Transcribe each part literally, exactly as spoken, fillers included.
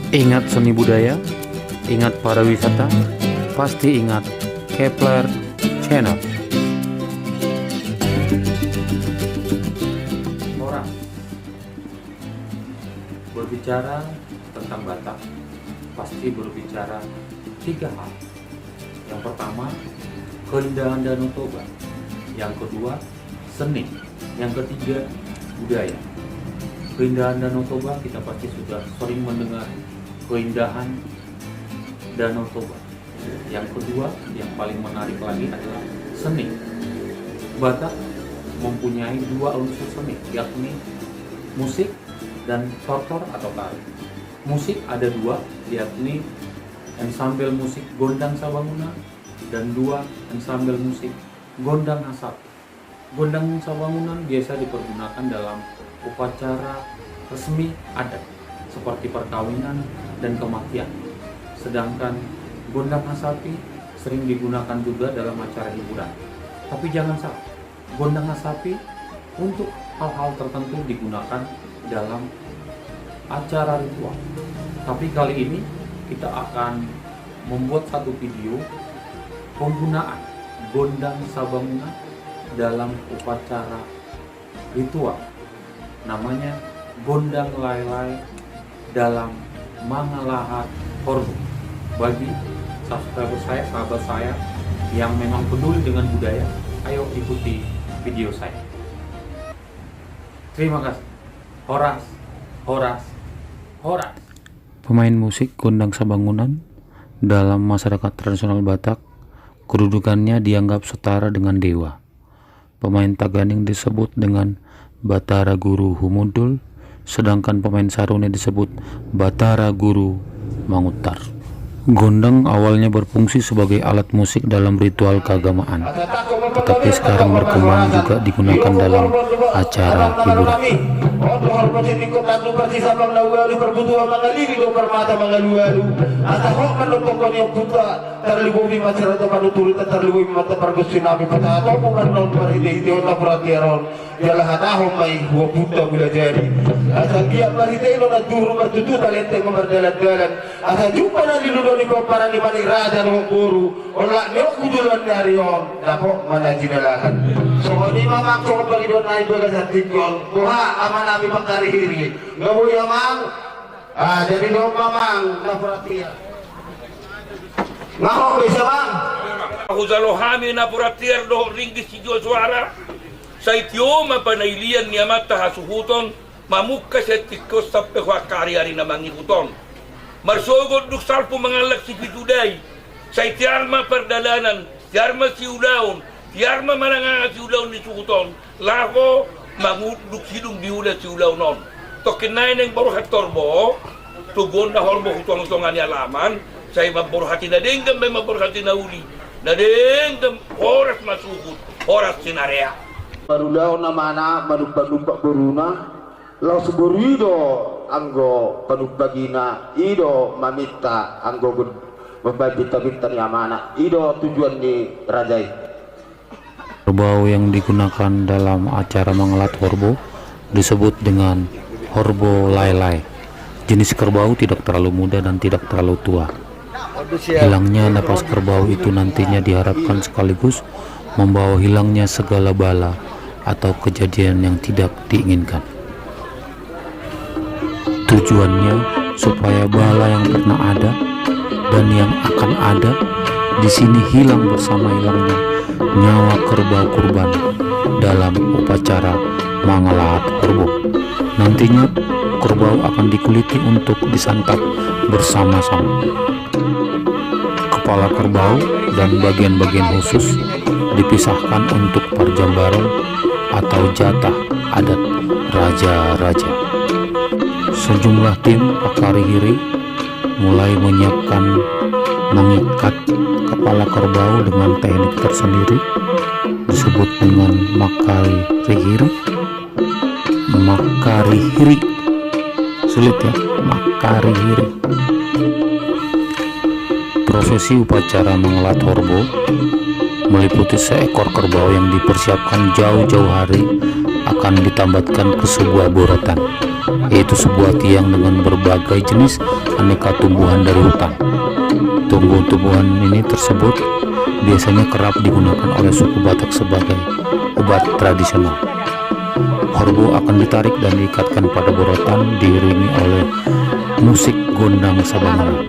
Ingat seni budaya, ingat pariwisata, pasti ingat Kepler Channel. Orang berbicara tentang Batak, pasti berbicara tiga hal. Yang pertama, keindahan Danau Toba. Yang kedua, seni. Yang ketiga, budaya. Keindahan Danau Toba, kita pasti sudah sering mendengar keindahan Danau Toba. Yang kedua, yang paling menarik lagi adalah seni. Batak mempunyai dua unsur seni, yakni musik dan tortor atau tari. Musik ada dua, yakni ensembel musik Gondang Sabangunan dan dua ensembel musik Gondang Hasapi. Gondang Sabangunan biasa dipergunakan dalam upacara resmi adat seperti perkawinan dan kematian. Sedangkan Gondang Hasapi sering digunakan juga dalam acara hiburan. Tapi jangan salah, Gondang Hasapi untuk hal-hal tertentu digunakan dalam acara ritual. Tapi kali ini kita akan membuat satu video penggunaan Gondang Sabangunan dalam upacara ritual. Namanya Gondang Laelae dalam Mangalahat Horbo. Bagi subscriber saya, sahabat saya yang memang peduli dengan budaya, ayo ikuti video saya. Terima kasih. Horas, horas, horas. Pemain musik Gondang Sabangunan dalam masyarakat tradisional Batak, kedudukannya dianggap setara dengan dewa. Pemain taganing disebut dengan Batara Guru Humundul, sedangkan pemain saruni disebut Batara Guru Manguntar. Gondang awalnya berfungsi sebagai alat musik dalam ritual keagamaan, tetapi sekarang berkembang juga digunakan dalam acara hiburan. Tarlumobi ma sirata panuturi, tarlumobi ma pargonsi nami, patahatomu ma annon marhitehite on na pura tiar on. Jala hatahon ma i, huapunta mula jadi. Asa anggiat marhite i do na duru martutu talenteng mardalandalan. Asa jumpa na niluluan ni pomparan ni Manik Raja dohot boru. Olat ni on tu joloan ni ari on, dapot ma na jinalahan. Songon i ma amang, songon pangidoan nami bagasan tingki on. Boha amanami Mangkarihiri? Nga boi amang. Ah, jadi dohot ma amang na pura tiar. Nga hot be ise amang? Hujalo hami na pura tiar dohot ringgit sijua suara. Sai tio ma panailian ni amanta hasuhuton, mamungka sian tingki on sampe tu angka ariari na mangihut on. Marsogot dung salpu mangallang sipitu dai. Sai tiar ma pardalanan, tiar ma siulaon, tiar ma mananganga siulaon ni suhut on. Laho mangunduk sidung di ula siulaon on. Tongkin nai naeng borhat horbo, toguonna horbo tu tongatonga ni alaman, sai mamborhati na denggan baen mamborhati na uli, na denggan, horas ma suhut, horas sinarea. Parulaon amana manumpak-numpak boruna, laos boru i do anggo panumpakina, i do maminta anggo mambaen pinta-pinta ni amana, i do tujuan ni raja i. Kerbau yang digunakan dalam acara mangalahat horbo disebut dengan horbo laelae. Jenis kerbau tidak terlalu muda dan tidak terlalu tua. Hilangnya napas kerbau itu nantinya diharapkan sekaligus membawa hilangnya segala bala atau kejadian yang tidak diinginkan. Tujuannya supaya bala yang pernah ada dan yang akan ada di sini hilang bersama hilangnya nyawa kerbau kurban dalam upacara mangalahat horbo. Nantinya, kerbau akan dikuliti untuk disantap bersama-sama. Kepala kerbau dan bagian-bagian khusus dipisahkan untuk parjambaran atau jatah adat raja-raja. Sejumlah tim Mangkarihiri mulai menyiapkan, mengikat kepala kerbau dengan teknik tersendiri, disebut dengan mangkarihiri. Mangkarihiri. Sulit ya, mangkarihiri. Prosesi upacara mangalahat horbo meliputi seekor kerbau yang dipersiapkan jauh-jauh hari akan ditambatkan ke sebuah borotan, yaitu sebuah tiang dengan berbagai jenis aneka tumbuhan dari hutan. Tumbuh-tumbuhan ini tersebut biasanya kerap digunakan oleh suku Batak sebagai obat tradisional. Horbo akan ditarik dan diikatkan pada borotan, diiringi oleh musik gondang sabangana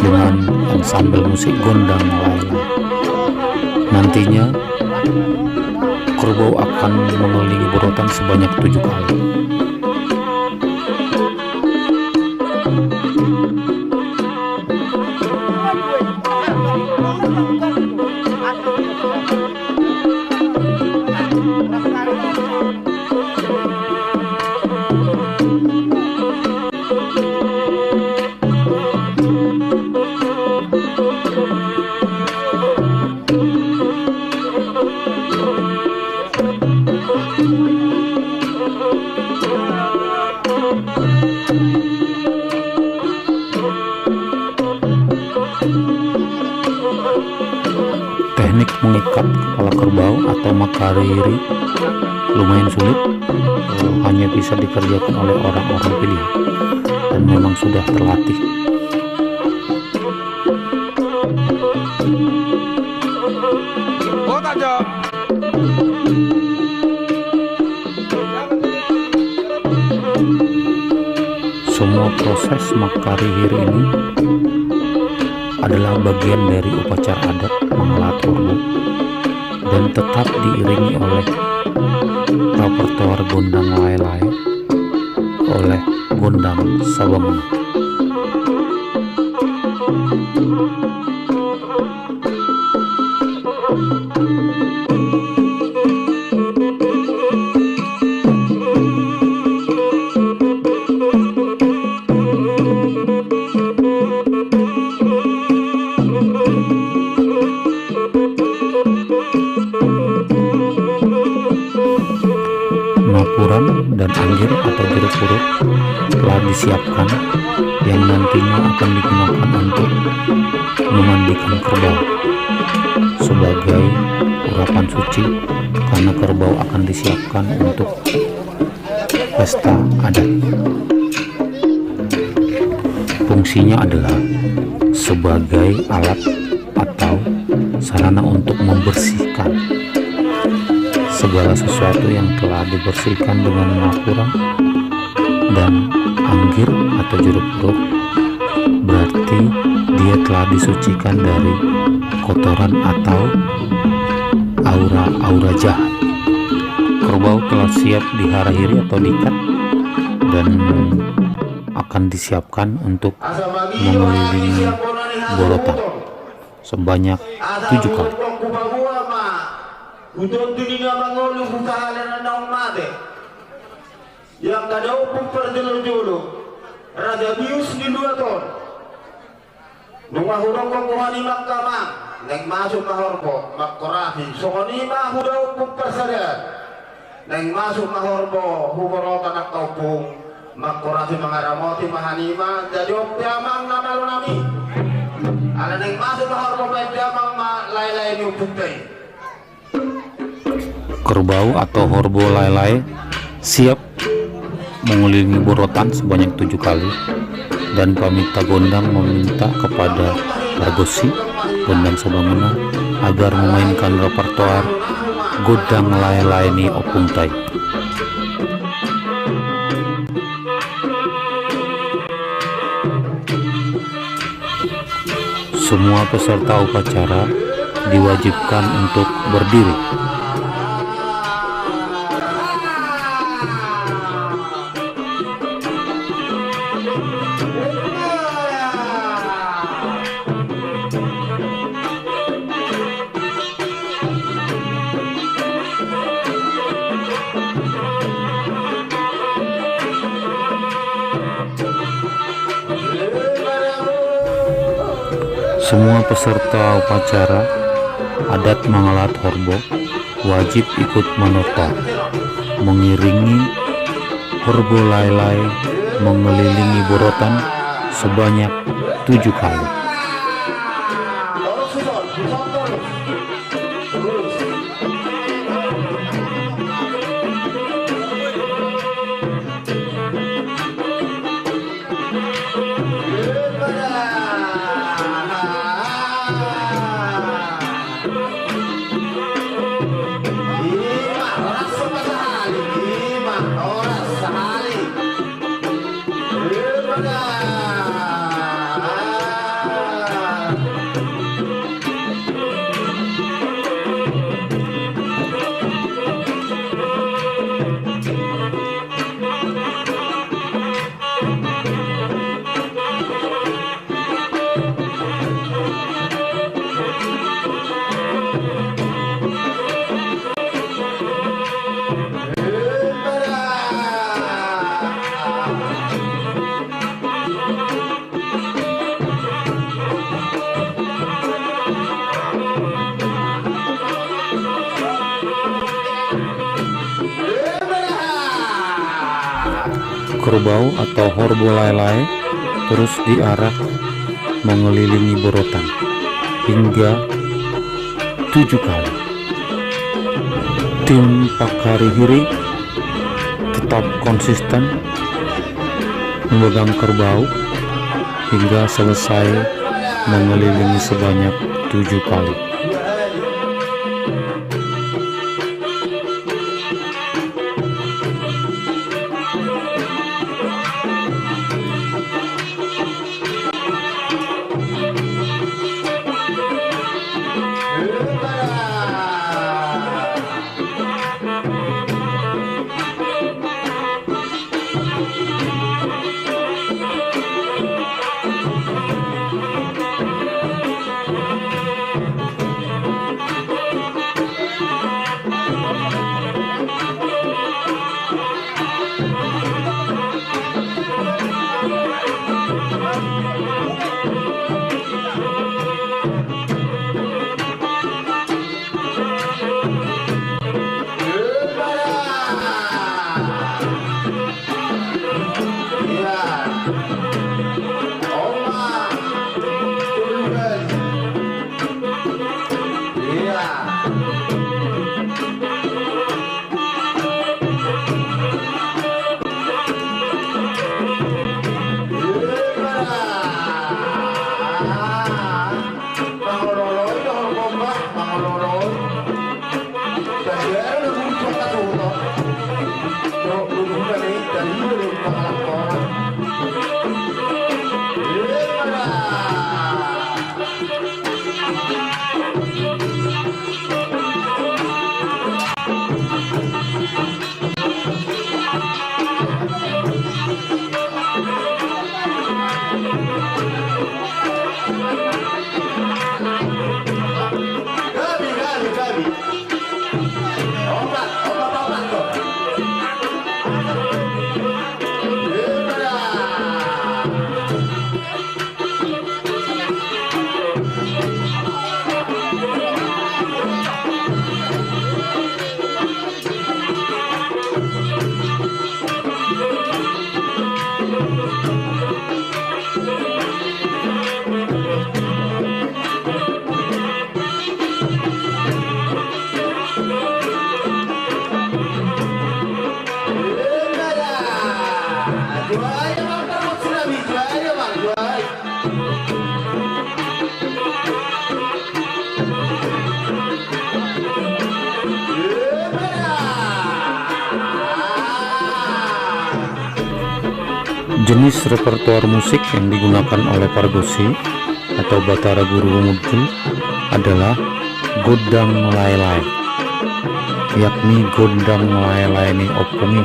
dengan ensemble musik gondang lain. Nantinya, kerbau akan mengelilingi borotan sebanyak tujuh kali. Teknik mengikat kepala kerbau atau mangkarihiri lumayan sulit, eh, hanya bisa dikerjakan oleh orang-orang pilihan dan memang sudah terlatih. Semua proses mangkarihiri ini adalah bagian dari upacara adat mangalaat horbo dan tetap diiringi oleh repertoar gondang lae-lae, oleh gondang sabangana. Napuran dan anggir atau jeruk purut telah disiapkan, yang nantinya akan digunakan untuk memandikan kerbau sebagai urapan suci, karena kerbau akan disiapkan untuk pesta adat. Fungsinya adalah sebagai alat atau sarana untuk membersihkan segala sesuatu yang telah dibersihkan dengan napuran dan anggir atau jeruk purut, berarti dia telah disucikan dari kotoran atau aura-aura jahat. Kerbau telah siap diharahiri atau diikat dan akan disiapkan untuk mengelilingi borotan sebanyak tujuh kali. Yang kada ompung parjolo-jolo, raja bius di luat on. Nunga hudok ho tu hami mangkamang, naeng masuk ma horbo, mangkorasi, songon i ma huda ompung parsadaan. Naeng masuk ma horbo, huborotan angka ompung, mangkorasi mangaramoti ma hanima, jadi on pe amang na malo nami. Ala naeng masuk ma horbo, baen pe amang ma lae-lae ni ompungta i. Kerbau atau horbo lae-lae siap mengelilingi borotan sebanyak tujuh kali, dan paminta gondang meminta kepada pargonsi gondang sabangana agar memainkan repertoar gondang lae-lae ni ompungta i. Semua peserta upacara diwajibkan untuk berdiri. Semua peserta upacara adat mangalaat horbo wajib ikut manortor, mengiringi horbo lae-lae mengelilingi borotan sebanyak tujuh kali. kerbau atau horbo laelae terus diarak mengelilingi borotan hingga tujuh kali. Tim Pakari Hiri tetap konsisten memegang kerbau hingga selesai mengelilingi sebanyak tujuh kali. Jenis repertoar musik yang digunakan oleh Pargonsi atau Batara Guru Humundul adalah gondang laelae, yakni gondang laelae ni ompung i.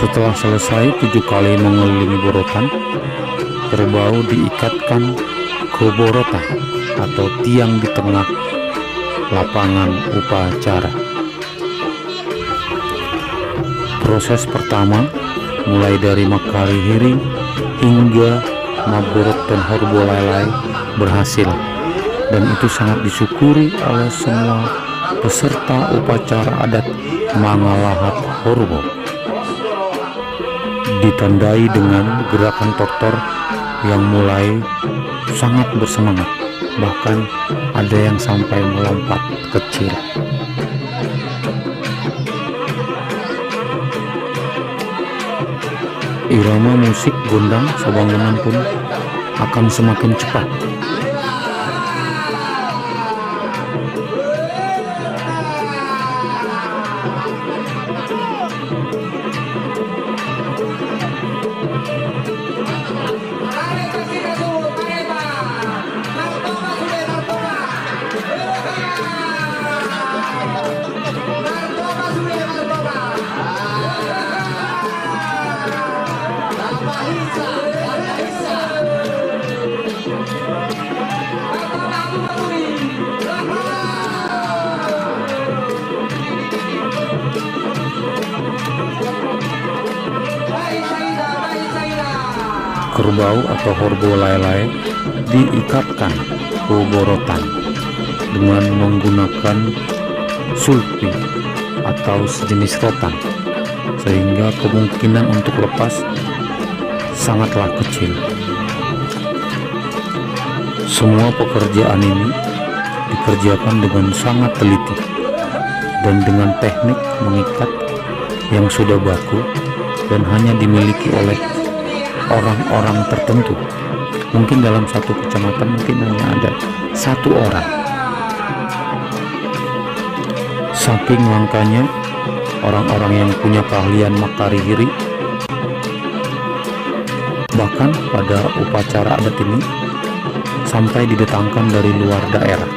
Setelah selesai tujuh kali mengelilingi borotan, kerbau diikatkan ke borotan atau tiang di tengah lapangan upacara. Proses pertama, mulai dari mangkarihiring hingga mamborothon horbo laelae, berhasil, dan itu sangat disyukuri oleh semua peserta upacara adat mangalahat horbo. Ditandai dengan gerakan tortor yang mulai sangat bersemangat, bahkan ada yang sampai melompat kecil. Irama musik gondang sabangunan pun akan semakin cepat. Kerbau atau horbo laelae diikatkan ke borotan dengan menggunakan sulpi atau sejenis rotan, sehingga kemungkinan untuk lepas sangatlah kecil. Semua pekerjaan ini dikerjakan dengan sangat teliti dan dengan teknik mengikat yang sudah baku dan hanya dimiliki oleh orang-orang tertentu. Mungkin dalam satu kecamatan mungkin hanya ada satu orang. Saking langkanya orang-orang yang punya keahlian mangkarihiri, bahkan pada upacara adat ini sampai didatangkan dari luar daerah.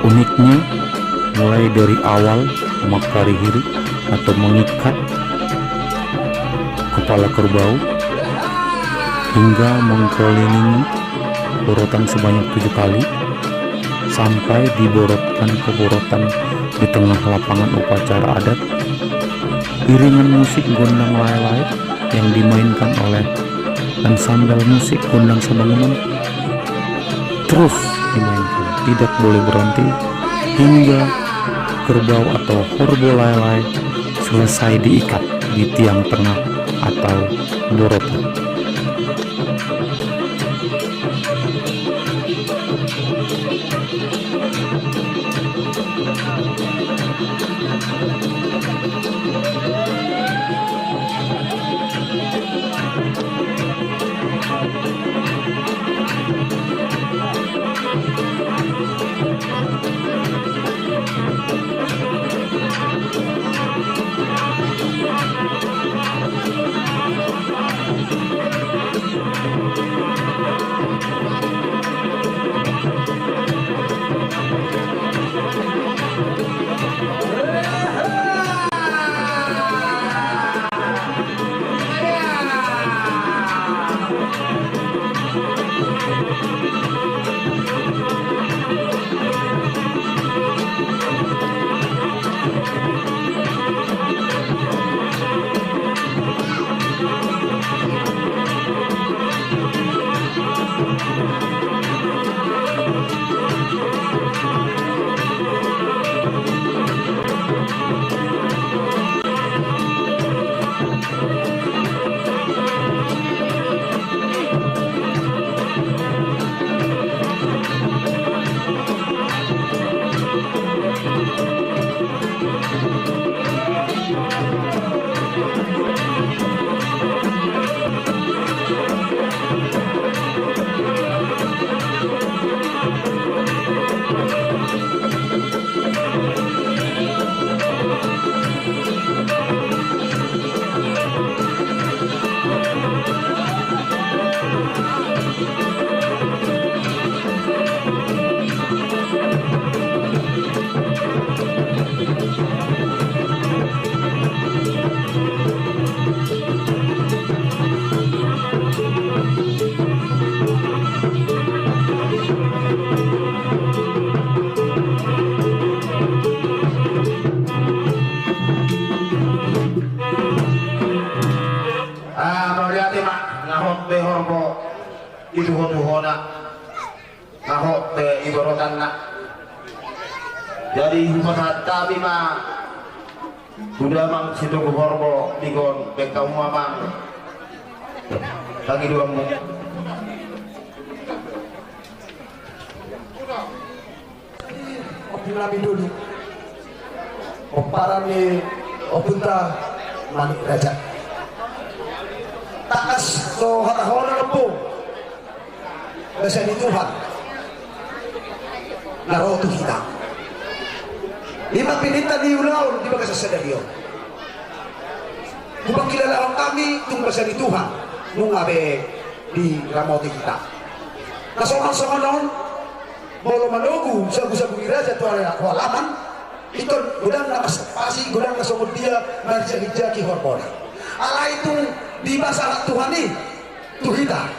Uniknya, mulai dari awal mangkarihiri atau mengikat kepala kerbau hingga mengkelilingi borotan sebanyak tujuh kali sampai diborotkan ke borotan di tengah lapangan upacara adat, iringan musik gondang laelae yang dimainkan oleh ensembel musik gondang sabangunan terus dimainkan, tidak boleh berhenti hingga kerbau atau horbo laelae selesai diikat di tiang tengah atau borotan. Tuhotuhona, na hot pe iborotanna. Jadi hupasahat hami ma tu damang Sitogu Horbo, digon pe hamu amang, pangidoanmu. Ompung nami Doli, pomparan ni ompunta Manik Raja. Tangkas do hatahon on, ompung, basa ni Tuhan na ro tu hita. Ima pinta ni ulaon di bagasan sadari on. Hupangkilalahon hami tung basa ni Tuhan nunga be diramoti hita. Na songon songon on, molo manogu sagusagu ni raja tu ari, tu alaman, ingkon godang na marsapasi, godang na songon dia marjakijaki horbona. Alai tung dipasahat Tuhan i tu hita,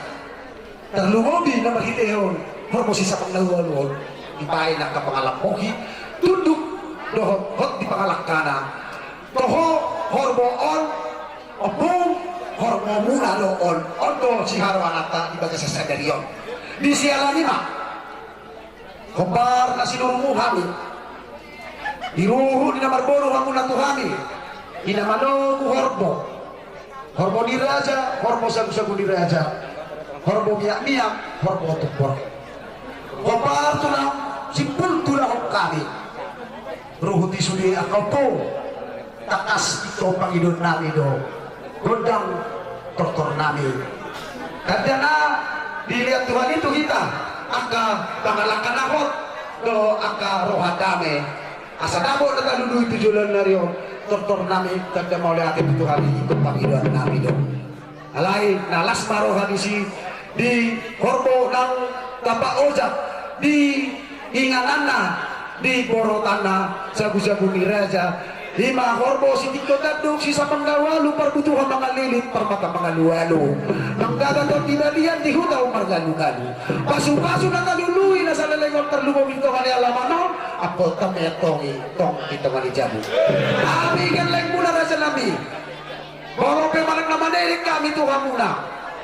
tarlumobi na marhitehon horbo Sisapang na ualu on, dibaen angka pangalambohi, tunduk dohot hot di pangalangkana. Toho horbo on, ompung, horbomuna do on. On do siharoananta di bagasan sadari on. Disiala ni ma, hombar na sinurumu hami, di ruhut ni na marboru hamuna tu hami, di na manogu horbo, horbo ni raja, horbo sagusagu ni raja, horbo miakmiak, horbo tumpor. Hombar tu na simpul tulahon hami, ruhut i sude angka ompung. Tangkas ingkon pangidoan nami do gondang tortor nami. Tanda na dilehon Tuhan i tu hita angka pangalangka na hot dohot angka roha dame. Asa dapot na talului tu joloan ni ari on tortor nami, tanda mauliate tu Tuhan i, ingkon pangidoan nami do. Alai na las ma roha disi di horbo naung tampak ojak di ingananna, di borotanna sagusagu ni raja. Ima horbo Sitingko Tanduk Sisapang na ualu, Parbutuha Mangalilit, Parmata Mangalualu, Manggaba Tondi Balian, di huta on margalugalu. Pasupasu na talului na saleleng on, tarlumobi tu hami alaman on, ampo tamian tong i tong di tonga ni jabu. Hami gellengmuna raja nami. Molo pe manang na manereng hami tu hamuna,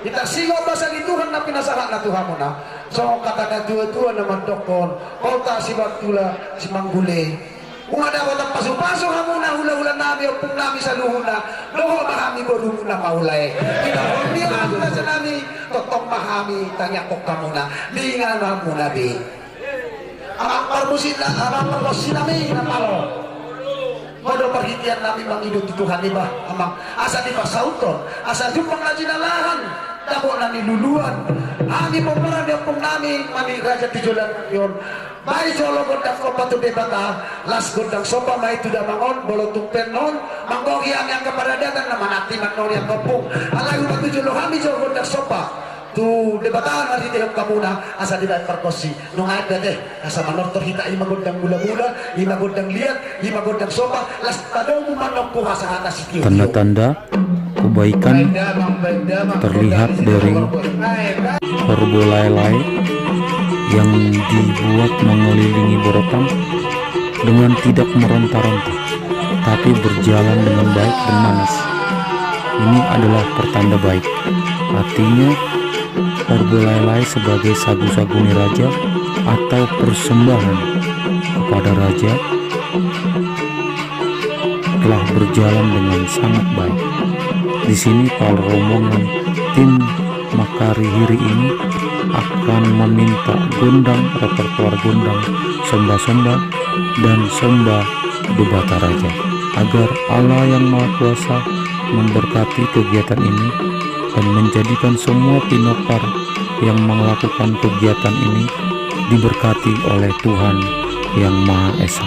hita singot basa ni Tuhan na pinasahatna tu hamuna. Songon hata ni natuatua na mandokkon: Hota Sibantula Simanggule. Unang dapotan pasupasu hamuna hulahula nami, ompung nami saluhutna, dohot ma hami borumuna Maula i. Di na hon di raja nami, tongtong ma hami tangiangkon hamuna di ingananmuna be. Amang parmusik na, amang parmusik nami na malo. Molo parhitean nami mangido tu Tuhan i bah, amang, asa dipasauthon, asa jumpang na jinalahan, dapot na niluluan. Hami pomparan ni ompung nami Manik Raja tu joloan on, baen jolo gondang somba tu Debata. Las gondang somba ma i tu damang on, molo tung pe on manggohi hami angka paradatan na mananti mannori angka ompung. Alai hupatujo jolo hami jolo gondang somba tu Debata na marhitehon hamuna, asa dibaen pargonsi. Nunga aek be ate, asa manortor hita, ima gondang mulamula, ima gondang liat, ima gondang somba, las padomu manongku hasahatan sitio. Tanda-tanda kebaikan terlihat dari horbo laelae yang dibuat mengelilingi borotan dengan tidak meronta-ronta, tapi berjalan dengan baik dan manis. Ini adalah pertanda baik. Artinya, horbo laelae sebagai sagu-sagu ni raja atau persembahan kepada raja telah berjalan dengan sangat baik. Di sini, para rombongan tim Makari Hiri ini akan meminta gondang, repertoar gondang, somba-somba, dan somba Debata Raja, agar Allah yang Maha Kuasa memberkati kegiatan ini dan menjadikan semua pinompar yang melakukan kegiatan ini diberkati oleh Tuhan yang Maha Esa.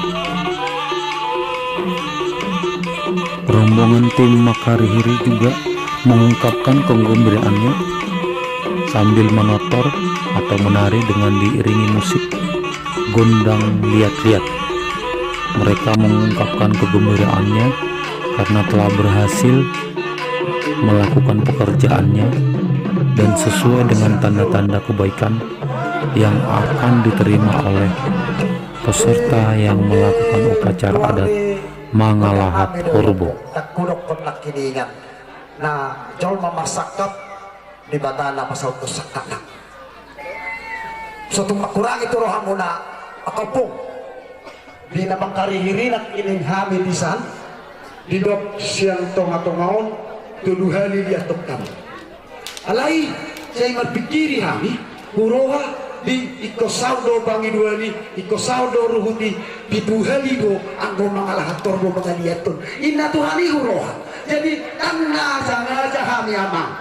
Rombongan tim Makari Hiri juga mengungkapkan kegembiraannya sambil menortor atau menari dengan diiringi musik gondang liat-liat. Mereka mengungkapkan kegembiraannya karena telah berhasil melakukan pekerjaannya dan sesuai dengan tanda-tanda kebaikan yang akan diterima oleh peserta yang melakukan upacara adat Mangalahat Horbo. Tangkudokkon nangkiningan, na jolma marsangkap, Debata na pasaut do sangkapna. So tung mangkurangi tu rohamuna, angka ompung. Di na mangkarihiri nangkin hami dison, didok sian tongatonga on, tolu hali liathon hami. Alai, sai marpingkiri hami, huroha di ingkon saut do pangidoan i, ingkon saut do ruhut i, pitu hali do anggo mangalahan horbo mangaliathon. Inna Tuhan i huroha. Jadi, ndang na sengaja hami amang.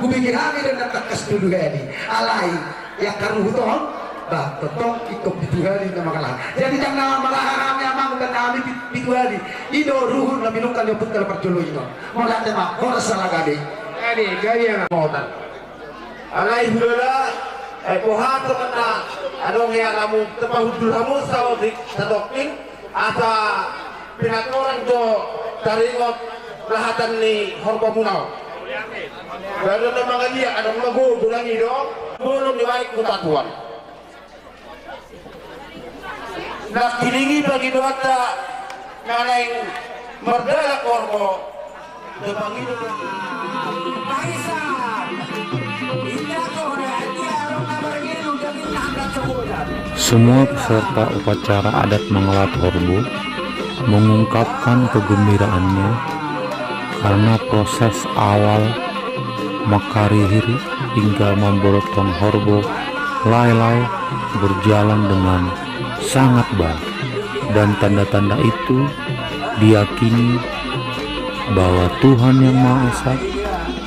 Hupikir hami do na tangkas tolu hali. Alai, ia angka ruhut on, ba, tongtong ingkon pitu hali na mangalahan. Jadi, ndang na mangalahan hami amang, ndang na hami pi-, pitu hali. I do ruhut na minungka ni ompunta na parjolo i do. Mauliate ma, horas sala gabe. Gabe, gabe, amang. Alai hulala, eh, boha tongan na adong hea ramu tapahundul hamu saotik satongkin, asa pinatorang do taringot lahatan ni horbomuna on. Baru na mangaliat adong mago golang i do, bolon ni baik kota tuan. Nangkiningi pangidoanta na naeng mardalan horbo. Semua peserta upacara adat mangalahan horbo mengungkapkan kegembiraannya karena proses awal mangkarihiri hingga mambotohon horbo laelae berjalan dengan sangat baik, dan tanda-tanda itu diyakini bahwa Tuhan Yang Maha Esa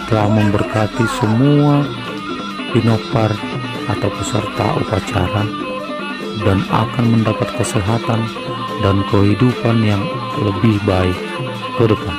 telah memberkati semua pinompar atau peserta upacara dan akan mendapat kesehatan dan kehidupan yang lebih baik ke depan.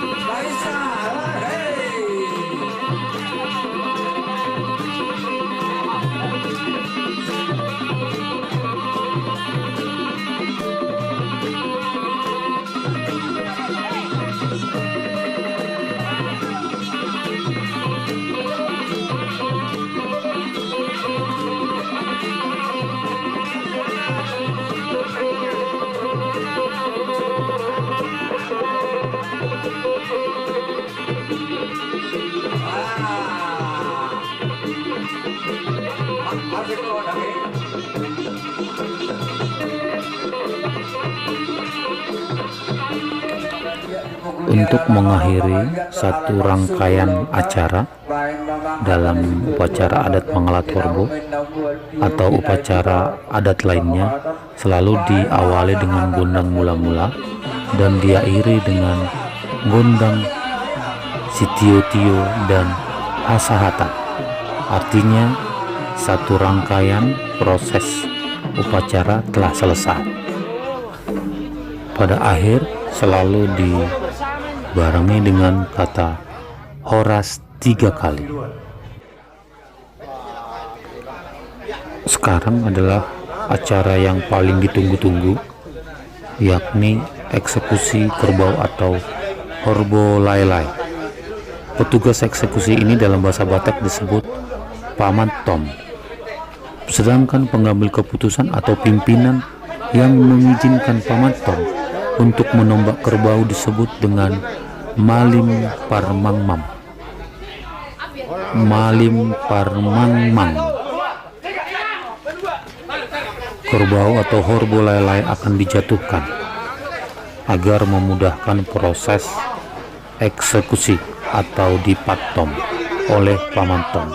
Untuk mengakhiri satu rangkaian acara dalam upacara adat mangalahan horbo atau upacara adat lainnya, selalu diawali dengan gondang mula-mula dan diakhiri dengan gondang sitio-tio dan hasahatan. Artinya, satu rangkaian proses upacara telah selesai. Pada akhir selalu dibarengi dengan kata horas tiga kali. Sekarang adalah acara yang paling ditunggu-tunggu, yakni eksekusi kerbau atau horbo laelae. Petugas eksekusi ini dalam bahasa Batak disebut pamantom. Sedangkan pengambil keputusan atau pimpinan yang mengizinkan pamantom untuk menombak kerbau disebut dengan malim parmangmam. Malim parmangmang. Kerbau atau horbo laelae akan dijatuhkan agar memudahkan proses eksekusi atau dipantom oleh pamantom.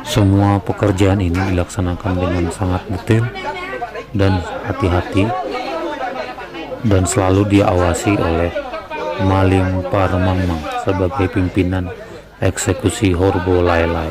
Semua pekerjaan ini dilaksanakan dengan sangat detail dan hati-hati, dan selalu diawasi oleh Malim Parmangmang sebagai pimpinan eksekusi horbo laelae.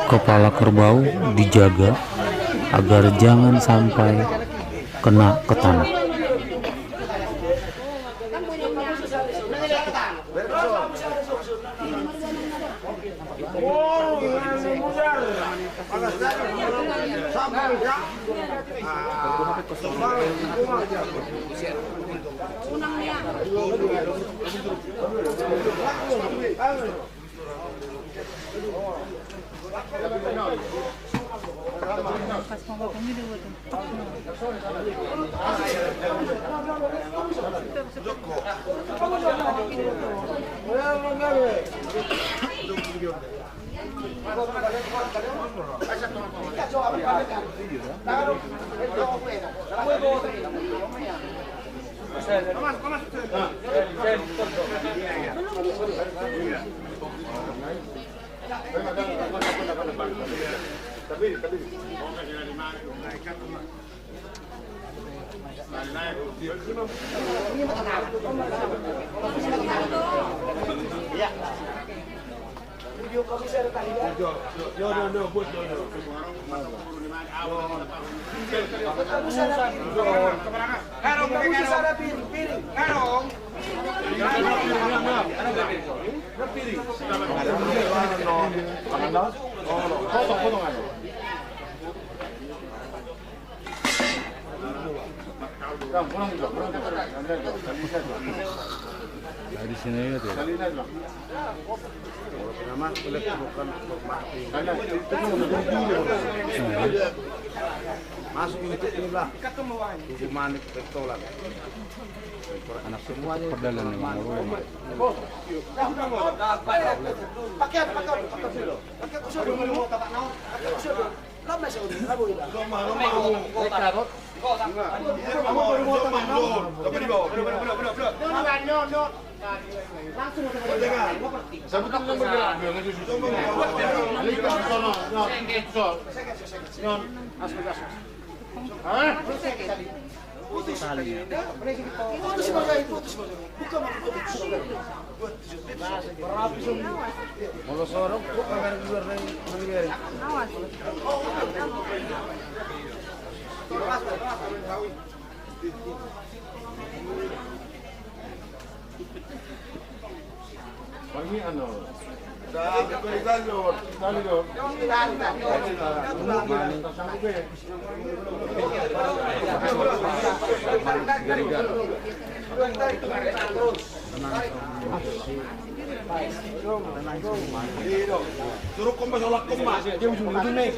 Kepala kerbau dijaga agar jangan sampai kena ke tanah. Masuk itu lah. Hukuman itu betulan. Anak semuanya perdalan memang. Pakai apa? Pakai apa? Pakai apa? Putus. Putus. Bukan. Molo sorong, kok kamar luar dari, dari. Awas. Parmi ano. Suruh kompas olak kompas. Dia ujung-ujung nih.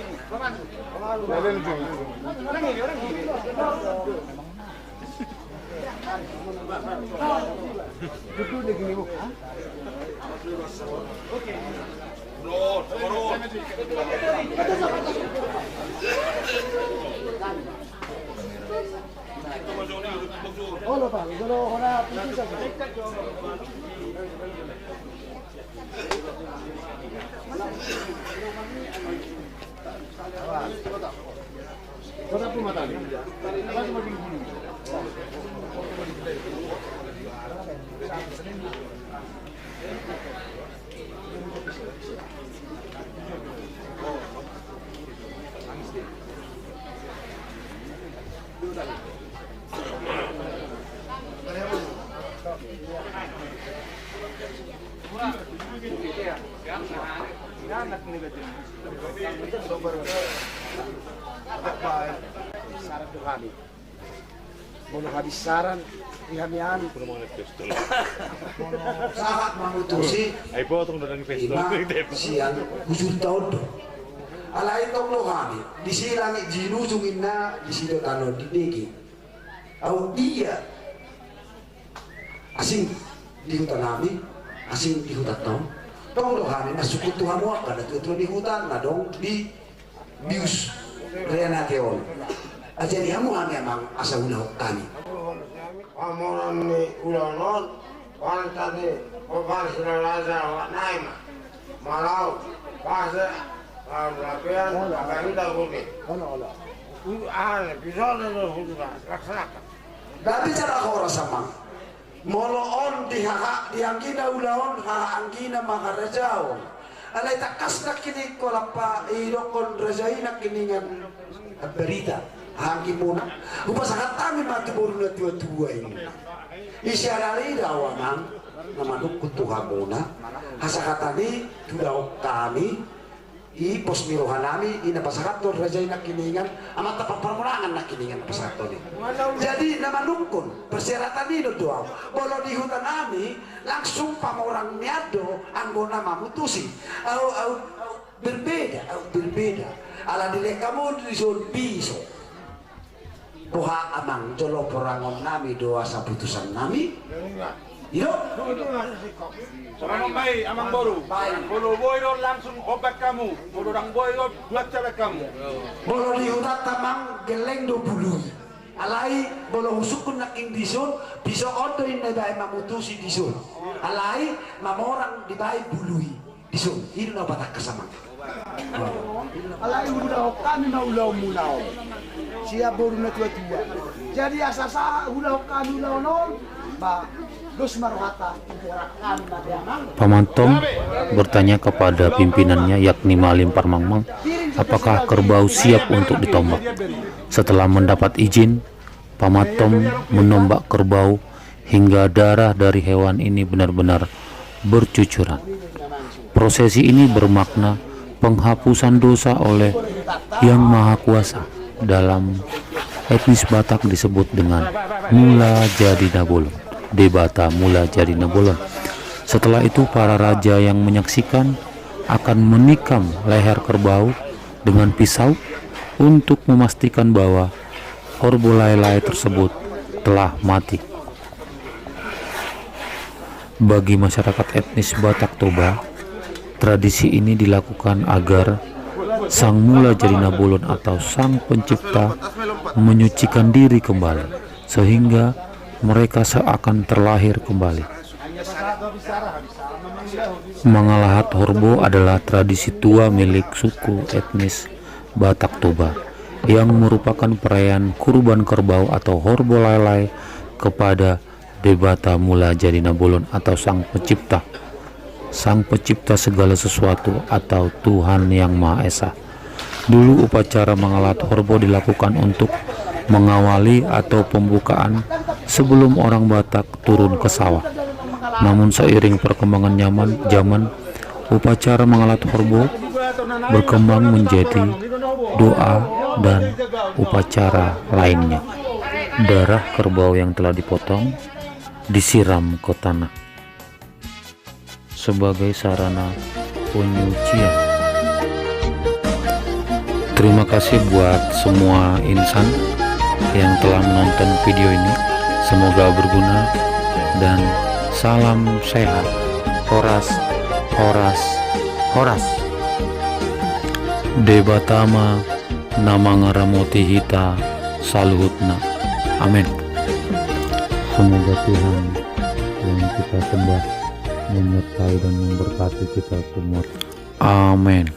Molo habis saran di hami an. Sahat mamutusi. Ai potong do nang pistol. Ima sian ujur taon do. Alai tong do hami, disi langit jinujung inna, disi do tano dibege. Au dia asing di huta nami, asing di huta tong. Tong do hami na sukut tu hamu angka na tua-tua di huta na dong di bius renate on. Aja di hamu hami amang asa ulahon hami. Hamoran ni ulaon on. Pantani, pemasi na raja, wak naima. Malau, pase, lalu lapean, pakai udah guni. Ane, bisa na hudu na, laksanakan. Dadi cara horas amang. Molo on di haha, di anggina ulaon, haha anggina mangarajaon. Alai tangkas nangkining kolapa, idokkon raja i nangkiningan. Ambarita, anggi muna. Hupasahat hami ma tu boru na tua-tua i. Isi ari da ahu amang, na manungkun tu hamuna. Hasahatan i, tu daok hami, i pos ni roha nami, i na pasahathon raja i nangkiningan, amanta parparmonangan nangkiningan na pasahathon i. Jadi, na manungkun, persyaratan i do ahu. Molo di huta nami, langsung pamorang ni an do, anggo na mamutusi. Au, au, Berbeda, au, berbeda. Ala dilehon hamu dison piso. Boha amang, jolo porangon nami do asa putusan nami. Ido? Porangon bae, amang boru. Molo boi do langsung obat hamu. Molo ndang boi do, buat cara hamu. Molo di hutanta amang, gelleng do bulu i. Alai, molo husungkun nangkin dison, piso on do inna dibaen mamutusi dison. Alai, mamorang dibaen bulu i. Dison, i do na patangkas amang. Alai hulahon hami ma ulaon muna on. Sian boru na tua-tua. Jadi asa sahat hulahon hami ulaon on, ba, dos ma rohanta, huborat hami ma di amang. Pamantom bertanya kepada pimpinannya, yakni Malim Parmangmang, apakah kerbau siap untuk ditombak. Setelah mendapat izin, Pamantom menombak kerbau hingga darah dari hewan ini benar-benar bercucuran. Prosesi ini bermakna penghapusan dosa oleh Yang Maha Kuasa. Dalam etnis Batak disebut dengan Mula Jadi Nabolon, Debata Mula Jadi Nabolon. Setelah itu, para raja yang menyaksikan akan menikam leher kerbau dengan pisau untuk memastikan bahwa Horbo Lae-lae tersebut telah mati. Bagi masyarakat etnis Batak Toba, tradisi ini dilakukan agar Sang Mula Jadi Nabolon atau Sang Pencipta menyucikan diri kembali, sehingga mereka seakan terlahir kembali. Mangalahat horbo adalah tradisi tua milik suku etnis Batak Toba, yang merupakan perayaan kurban kerbau atau Horbo Lae-lae kepada Debata Mula Jadi Nabolon atau Sang Pencipta. Sang Pencipta segala sesuatu atau Tuhan Yang Maha Esa. Dulu upacara mangalahat horbo dilakukan untuk mengawali atau pembukaan sebelum orang Batak turun ke sawah. Namun seiring perkembangan nyaman, zaman, upacara mangalahat horbo berkembang menjadi doa dan upacara lainnya. Darah kerbau yang telah dipotong disiram ke tanah sebagai sarana penyucian. Terima kasih buat semua insan yang telah menonton video ini. Semoga berguna dan salam sehat. Horas, horas, horas. Debata ma na mangaramoti hita saluhutna. Amin. Semoga Tuhan yang kita sembah menyertai dan memberkati kita semua. Amin.